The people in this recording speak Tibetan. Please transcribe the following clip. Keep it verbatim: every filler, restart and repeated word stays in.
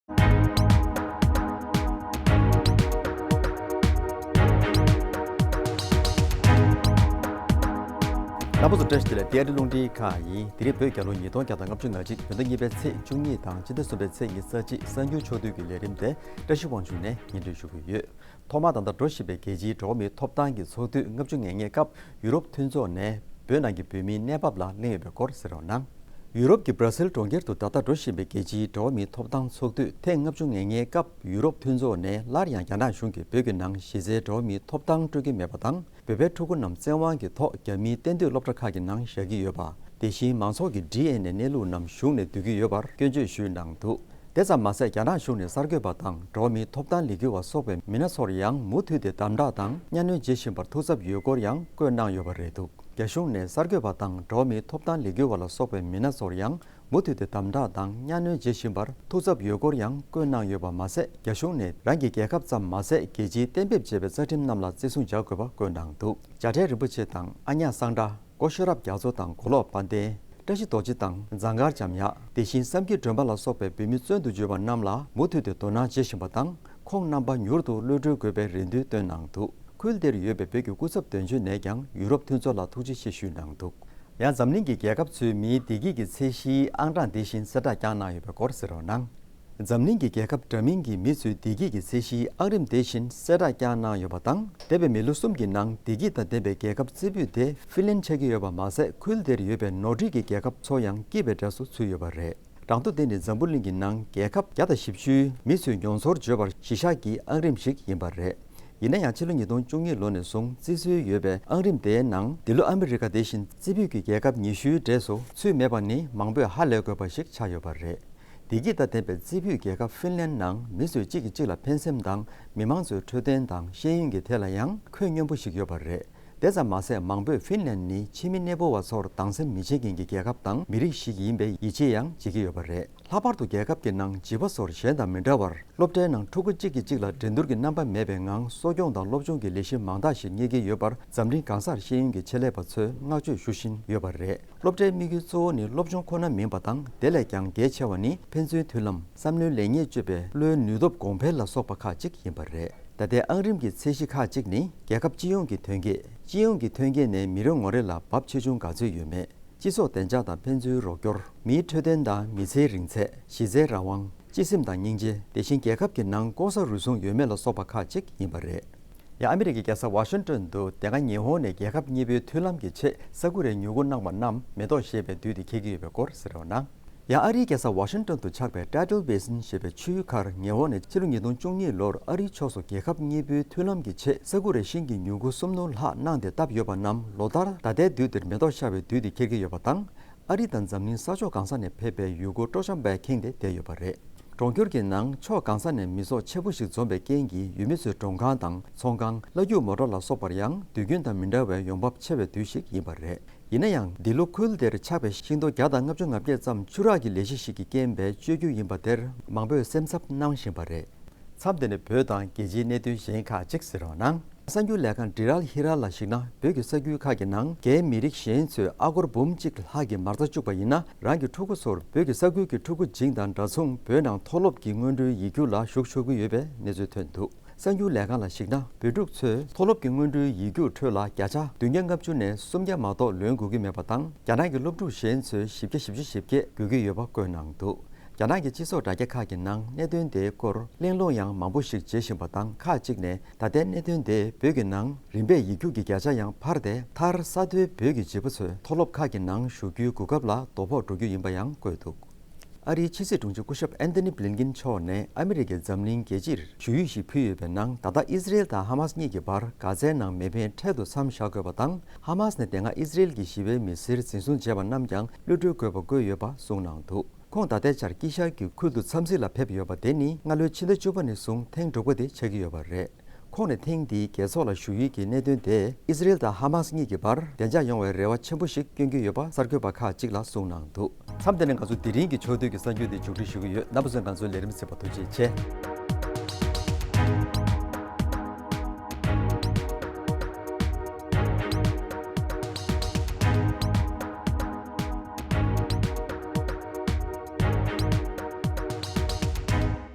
རྣམ་པ་ཚོ་བཀྲ་ཤིས་བདེ་ལེགས། ཨ་རིའི་རླུང་འཕྲིན་ཁང་ཡིན། དེ་རིང་བོད་རྒྱལ་ལོ་ཉིས་སྟོང་བརྒྱ་དང་ལྔ་བཅུ་ང་གཅིག་བོད་ཟླ་གཉིས་པའི་ཚེས་བཅུ་གཉིས་དང་སྤྱི་ཟླ་གསུམ་པའི་ཚེས་ཉི་ཤུ་རྩ་གཅིག་གསར་འགྱུར་ཕྱོགས་བསྡུས་ཀྱི་ལས་རིམ་དེ་བཀྲ་ཤིས་དབང་ཕྱུག་ནས་སྙན་སྒྲོན་ཞུ་གི་ཡོད། ཐོག་མར་ད་ལྟ་འགྲོ་བཞིན་པའི་རྒྱལ་སྤྱིའི་འགྲོ་བ་མིའི་ཐོབ་ཐང་གི་ཚོགས་འདུ་ལྔ་བཅུ་ང་ལྔའི་སྐབས་ཡུ་རོབ་མཐུན་ཚོགས་ནས་བོད་ནང་གི་བོད་མིའི་གནས་བབ་ལ་གླེང་ཡོད་པའི་སྐོར་གསན་རོགས་གནང་། ཡུ་རོབ་ཀྱི་སྦྲ་སིལ་གྲོང་ཁྱེར་དུ་ད་ལྟ་འགྲོ་བཞིན་པའི་རྒྱལ་སྤྱིའི་འགྲོ་བ་མིའི་ཐོབ་ཐང་ཚོགས་འདུ་ཐེངས་ལྔ་བཅུ་ང་ལྔའི་སྐབས་ཡུ་རོབ་མཐུན་ཚོགས་ནས་སླར་ཡང་རྒྱ་ནག་གཞུང་གིས་བོད་ཀྱི་ནང་གཞི་རྩའི་འགྲོ་བ་མིའི་ཐོབ་ཐང་སྤྲོད་ཀྱི་མེད་པ་དང་། བོད་པའི་ཕྲུ་གུ་རྣམས་བཙན་དབང་གི་ཐོག་རྒྱ་མིའི་གཏན་སྡོད་སློབ་གྲྭ་ཁག་གི་ནང་བཞག་གི་ཡོད་པ། དེ་བཞིན་མང་ཚོགས་ཀྱི་ཌི་ཨེན་ཨེ་གནས་ལུགས་རྣམས་ཞུགས་ནས་སྡོད་ཀྱི་ཡོད་པར་སྐྱོན་བརྗོད་ཞུས་གནང་འདུག། དེ་ཙམ་མ་ཟད། རྒྱ་ནག་གཞུང་ནས་གསར་འགོད་པ་དང་འགྲོ་བ་མིའི་ཐོབ་ཐང་ལས་འགུལ་བ་སོགས་པའི་མི་སྣ་ཚོར་ཡང་མུ་མཐུད་དེ་དམ་དྲག་དང་གཉའ་གནོན་བྱེད་བཞིན་པར་ཐུགས་འཚབ་ཡོད་སྐོར་ཡང་བཀོད་གནང་ཡོད་པ་རེད་འདུག། རྒྱ་གཞུང་ནས་གསར་འགོད་པ་དང་འགྲོ་བ་མིའི་ཐོབ་ཐང་ལས་འགུལ་བ་ལ་སོགས་པའི་མི་སྣ་ཚོར་ཡང་མུ་མཐུད་དེ་དམ་དྲག་དང་གཉའ་གནོན་བྱེད་བཞིན་པར་ཐུགས་འཚབ་ཡོད་སྐོར་ཡང་བཀོད་གནང་ཡོད་པ་མ་ཟད། རྒྱ་གཞུང་ནས་རང་གི་རྒྱལ་ཁབ་ཙམ་མ་ཟད། རྒྱལ་སྤྱིའི་གཏན་འབེབས་བྱས་པའི་རྩ་ཁྲིམས་རྣམས་ལ་བརྩི་སྲུང་བྱ་དགོས་པ་བཀོད་གནང་འདུག། འཇའ་ཁྲལ་རིན་པོ་ཆེ་དང་ཨ་ཉག་གསང་བཀྲ། སྒོ་ཤོ་རབ་རྒྱ་མཚོ་དང་གོ་ལོག་དཔལ་ལྡན། བཀྲ་ཤིས་རྡོ་རྗེ་དང་ཟངས་དཀར་འཇམ་དབྱངས། དེ་བཞིན་བསམ་སྐྱིད་སྒྲོལ་མ་ལ་སོགས་པའི་བོད་མི་བཙོན་དུ་འཇུག་པ་རྣམས་ལ་མུ་མཐུད་དེ་དོ་སྣང་བྱེད་བཞིན་པ་དང་། ཁོང་རྣམ་པ་མྱུར་དུ་གློད་གྲོལ་དགོས་པའི་རེ་འདུན་བཏོན་གནང་འདུག། ཁུལ་དེར་ཡོད་པའི་བོད་ཀྱི་སྐུ་ཚབ་དོན་གཅོད་ནས་ཀྱང་ཡུ་རོབ་མཐུན་ཚོགས་ལ་ཐུགས་རྗེ་ཆེ་ཞུས་གནང་འདུག། ཡང་འཛམ་གླིང་གི་རྒྱལ་ཁབ་ཚོའི་མིའི་བདེ་སྐྱིད་ཀྱི་ཚད་གཞིའི་ཨང་གྲངས་དེ་བཞིན་གསལ་བསྒྲགས་ཀྱང་གནང་ཡོད་པའི་སྐོར་གསན་རོགས་གནང་། འཛམ་གླིང་གི་རྒྱལ་ཁབ་འདྲ་མིན་གྱི་མི་ཚོའི་བདེ་སྐྱིད་ཀྱི་ཚད་གཞིའི་ཨང་རིམ་དེ་བཞིན་གསལ་བསྒྲགས་ཀྱང་གནང་ཡོད་པ་དང་། འདས་པའི་མི་ལོ་གསུམ་གྱི་ནང་བདེ་སྐྱིད་དང་ལྡན་པའི་རྒྱལ་ཁབ་རྩེ་ཕུད་དེ་ཧྥིན་ལན་ཆགས་ཀྱི་ཡོད་པ་མ་ཟད། ཁུལ་དེར་ཡོད་པའི་ནོར་འཁྲུལ་གྱི་རྒྱལ་ཁབ་ཚོ་ཡང་སྐྱིད་པའི་གྲས་སུ་ཚུད་ཡོད་པ་རེད། གྲངས་ཐོ་དེ་ནི་འཛམ་བུ་གླིང་གི་ནང་རྒྱལ་ཁབ་བརྒྱ་དང་བཞི་བཅུའི་མི་ཚོས་མྱོང་ཚོར་བརྗོད་པར་གཞི་བཞག་གི་ཨང་རིམ་ཞིག་ཡིན་པ་རེད། ཡིན་ན་ཡང་ཕྱི་ལོ་ཉིས་སྟོང་བཅུ་གཉིས་ལོ་ནས་བཟུང་རྩིས་སྲོལ་ཡོད་པའི་ཨང་རིམ་དེའི་ནང་། འདི་ལོ་ཨ་མི་རི་ཀ་དེ་བཞིན་རྩེ་ཕུད་ཀྱི་རྒྱལ་ཁབ་ཉི་ཤུའི་གྲས་སུ་ཚུད་མེད་པ་ནི་མང་པོས་ཧ་ལས་དགོས་པ་ཞིག་ཆགས་ཡོད་པ་རེད། བདེ་སྐྱིད་དང་ལྡན་པའི་རྩེ་ཕུད་རྒྱལ་ཁབ་ཧྥིན་ལན་ནང་མི་ཚོས་གཅིག་གིས་གཅིག་ལ་ཕན་སེམས་དང་། མི་མང་ཚོའི་འཕྲོད་བསྟེན་དང་ཤེས་ཡོན་གྱི་ཐད་ལ་ཡང་ཁོད་སྙོམས་པོ་ཞིག་ཡོད་པ་རེད། དེ་ཙམ་མ་ཟད། མང་པོས་ཧྥིན་ལན་ནི་ཕྱི་མི་གནས་སྤོ་བ་ཚོར་སྡང་སེམས་མི་བྱེད་མཁན་གྱི་རྒྱལ་ཁབ་དང་མི་རིགས་ཤིག་ཡིན་པའི་ཡིད་ཆེས་ཡང་བྱེད་ཀྱི་ཡོད་པ་རེད། ལྷག་པར་དུ་རྒྱལ་ཁབ་ཀྱི་ནང་བྱིས་པ་ཚོར་གཞན་དང་མི་འདྲ་བར། སློབ་གྲྭའི་ནང་ཕྲུ་གུ་གཅིག་གིས་གཅིག་ལ་འགྲན་བསྡུར་གྱི་རྣམ་པ་མེད་པའི་ངང་གསོ་སྐྱོང་དང་སློབ་སྦྱོང་གི་ལས་གཞི་མང་དག་ཞིག་རྙེད་ཀྱི་ཡོད་པར། འཛམ་གླིང་གང་སར་ཤེས་ཡོན་གྱི་ཆེད་ལས་པ་ཚོས་བསྔགས་བརྗོད་ཞུ་བཞིན་ཡོད་པ་རེད། སློབ་གྲྭའི་དམིགས་ཡུལ་གཙོ་བོ་ནི་སློབ་སྦྱོང་ཁོ་ན་མིན་པ་དང་། དེ་ལས་ཀྱང་གལ་ཆེ་བ་ནི་ཕན་ཚུན་མཐུན་ལམ། བསམ་བློའི་ལེགས་ཉེས་དཔྱོད་པའི་བློའི་ནུས་སྟོབས་གོང་འཕེལ་ལ་སོགས་པ་ཁག་ཅིག་ཡིན་པ་རེད། ད་ལྟའི་ཨང་རིམ་གྱི་ཚད་གཞི་ཁག་ཅིག་ནི། རྒྱལ་ཁབ་སྤྱི་ཡོངས་ཀྱི་ཐོན་སྐྱེད། སྤྱི་ཡོངས་ཀྱི་ཐོན་སྐྱེད་ནས་མི་རེ་ངོ་རེ་ལ་བབ་ཆེ་ཆུང་ག་ཚོད་ཡོད་མེད། སྤྱི་ཚོགས་བདེ་འཇགས་དང་ཕན་ཚུན་རོགས་སྐྱོར། མིའི་འཕྲོད་བསྟེན་དང་མི་ཚེའི་རིང་ཚད། གཞི་རྩའི་རང་དབང་། སྤྱི་སེམས་དང་སྙིང་རྗེ། དེ་བཞིན་རྒྱལ་ཁབ་ཀྱི་ནང་ལྐོག་ཟ་རུལ་སུངས་ཡོད་མེད་ལ་སོགས་པ་ཁག་ཅིག་ཡིན་པ་རེད། ཡང་ཨ་མི་རི་ཀའི་རྒྱལ་ས་ཝ་ཤིང་ཏོན་དུ་དེ་སྔ་ཉི་ཧོང་ནས་རྒྱལ་ཁབ་གཉིས་པོའི་མཐུན་ལམ་གྱི་ཆེད་ས་ཁུག་རེ་ཉོ་སྒོ་གནང་བ་རྣམས་མེ་ཏོག་བཞད་པའི་དུས་དེ་འཁེལ་གྱི་ཡོད་པའི་སྐོར་གསན་རོགས་གནང་། ཡང་ཨ་རིའི་རྒྱལ་ས་ཝ་ཤིང་ཏོན་དུ་ཆགས་པའི་Tidal Basin ཞེས་པའི་ཆུའི་ཁར་ཉི་ཧོང་ནས་ཕྱི་ལོ་ཉིས་སྟོང་བཅུ་གཉིས་ལོར་ཨ་རིའི་ཕྱོགས་སུ་རྒྱལ་ཁབ་གཉིས་པོའི་མཐུན་ལམ་གྱི་ཆེད་ས་ཁུག་རེ་ཤིང་གི་ཉོ་སྒོ་སུམ་སྟོང་ལྷག་གནང་སྟེ་བཏབ་ཡོད་པ་རྣམས་ལོ་ལྟར་ད་ལྟའི་དུས་འདིར་མེ་ཏོག་ཤར་བའི་དུས་དེ་འཁེལ་གྱི་ཡོད་པ་དང་། ཨ་རི་དང་འཛམ་གླིང་ས་ཕྱོགས་གང་ས་ནས་ཕེབས་པའི་ཡུལ་སྐོར་སྤྲོ་འཆམ་པས་ཁེངས་ཏེ་བསྡད་ཡོད་པ་རེད། གྲོང་ཁྱེར་གྱི་ནང་ཕྱོགས་གང་ས་ནས་མི་ཚོགས་ཆེན་པོ་ཞིག་འཛོམས་པའི་རྐྱེན་གྱིས། ཡུལ་མི་ཚོས་མགྲོན་ཁང་དང་ཚོང་ཁང་། གླ་རྒྱུག་མོ་ཊ་ལ་སོགས་པར་ཡང་དུས་རྒྱུན་དང་མི་འདྲ་བའི་ཡོང་འབབ་ཆེ་བའི་དུས་ཤིག་ཡིན་པ་རེད། ཡིན་ན་ཡང་། འདི་ལོ་ཁུལ་དེར་ཆགས་པའི་ཤིང་ཏོག་བརྒྱ་དང་ལྔ་བཅུ་ང་བརྒྱད་ཙམ་ཆུ་རགས་ཀྱི་ལས་གཞི་ཞིག་གི་རྐྱེན་པས་གཅོད་རྒྱུ་ཡིན་པ་དེར་མང་པོས་སེམས་འཚབ་གནང་བཞིན་པ་རེད། མཚམས་འདི་ནས་བོད་དང་རྒྱལ་སྤྱིའི་གནད་དོན་གཞན་ཁག་ཅིག་གསན་རོགས་གནང་། གསར་འགྱུར་ལས་ཁང་ཌི་རལ་ཧི་རལ་ལ་གཞིགས་ན། བོད་ཀྱི་ས་ཁུལ་ཁག་གི་ནང་རྒྱའི་མི་རིགས་གཞན་ཚོས་ཨ་སྒོར་འབུམ་གཅིག་ལྷག་གི་མ་རྩ་བཅུག་པ་ཡིན་ན། རང་གི་ཕྲུ་གུ་ཚོར་བོད་ཀྱི་ས་ཁུལ་གྱི་ཕྲུ་གུ་སྦྱིན་དང་འདྲ་མཚུངས། བོད་ནང་མཐོ་སློབ་ཀྱི་སྔོན་འགྲོའི་ཡིག་རྒྱུགས་ལ་ཞུགས་ཆོག་གི་ཡོད་པའི་གནས་ཚུལ་ཐོན་འདུག། གསར་འགྱུར་ལས་ཁང་ལ་གཞིགས་ན། བོད་ཕྲུག་ཚོས་མཐོ་སློབ་ཀྱི་སྔོན་འགྲོའི་ཡིག་རྒྱུགས་ཁྲོད་ལ་བརྒྱ་ཆ་བདུན་བརྒྱ་ལྔ་བཅུ་ནས་སུམ་བརྒྱ་མ་གཏོགས་ལོན་དགོས་ཀྱི་མེད་པ་དང་། རྒྱ་ནག་གི་སློབ་ཕྲུག་གཞན་ཚོས་བཞི་བརྒྱ་བཞི་བཅུ་ཞེ་བརྒྱད་དགོས་ཀྱི་ཡོད་པ་བཀོད་གནང་འདུག། རྒྱ་ནག་གི་སྤྱི་ཚོགས་དྲ་རྒྱ་ཁག་གི་ནང་གནད་དོན་དེའི་སྐོར་གླེང་སློང་ཡང་མང་པོ་ཞིག་བྱེད་བཞིན་པ་དང་། ཁག་ཅིག་ནས་ད་ལྟའི་གནད་དོན་དེ་བོད་ཀྱི་ནང་རིམ་པས་ཡིག་རྒྱུགས་ཀྱི་བརྒྱ་ཆ་ཡང་འཕར་ཏེ། མཐར་ས་མཐོའི་བོད་ཀྱི་བྱིས་པ་ཚོས་མཐོ་སློབ་ཁག་གི་ནང་ཞུགས་རྒྱུའི་གོ་སྐབས་ལ་དོ་ཕོག་འགྲོ་རྒྱུ་ཡིན་པ་ཡང་བཀོད་འདུག། ཨ་རིའི་ཕྱི་སྲིད་དྲུང་ཆེ་སྐུ་ཞབས་ཨན་ཐོ་ནི་བྷི་ལིན་ཀིན་མཆོག་ནས་ཨ་མི་རི་ཀའི་འཛམ་གླིང་རྒྱལ་སྤྱིར་ཞུ་ཡིག་ཞིག་ཕུལ་ཡོད་པའི་ནང་། ད་ལྟ་ཨི་ཟི་རེལ་དང་ཧ་མ་སི་གཉིས་ཀྱི་བར་གྷ་ཛའི་ནང་མེ་འཕེན་འཕྲལ་དུ་མཚམས་བཞག་དགོས་པ་དང་། ཧ་མ་སི་ནས་དེ་སྔ་ཨི་ཟི་རེལ་གྱི་ཞི་བའི་མི་སེར་འཛིན་བཟུང་བྱས་པ་རྣམས་ཀྱང་གློད་གྲོལ་དགོས་པ་བཀོད་ཡོད་པ་གསུངས་གནང་འདུག། ཁོང་ད་ལྟའི་ཆར་དཀྱིལ་ཤར་གྱི་ཁུལ་དུ་འཚམས་གཟིགས་ལ་ཕེབས་ཡོད་པ་དེ་ནི་སྔ་ལོའི་ཕྱི་ཟླ་བཅུ་པ་ནས་བཟུང་ཐེངས་དྲུག་པ་དེ་ཆགས་ཀྱི་ཡོད་པ་རེད། ཁོང་ནས་ཐེངས་འདིའི་རྒྱལ་ཚོགས་ལ་ཞུ་ཡིག་གི་གནད་དོན་དེས་ཨི་ཟི་རེལ་དང་ཧ་མ་སི་གཉིས་ཀྱི་བར་བདེ་འཇགས་ཡོང་བའི་རེ་བ་ཆེན་པོ་ཞིག་བསྐྱོན་གྱི་ཡོད་པ་གསར་འགོད་པ་ཁག་ཅིག་ལ་གསུངས་གནང་འདུག། མཚམས་འདི་ནས་ང་ཚོ་དེ་རིང་གི་ཕྱོགས་བསྡུས་ཀྱི་གསར་འགྱུར་དེ་མཇུག་སྒྲིལ་ཞུ་གི་ཡོད། རྣམ་པ་ཚོས་ང་ཚོའི་ལས་རིམ་གཟིགས་པར་ཐུགས་རྗེ་ཆེ།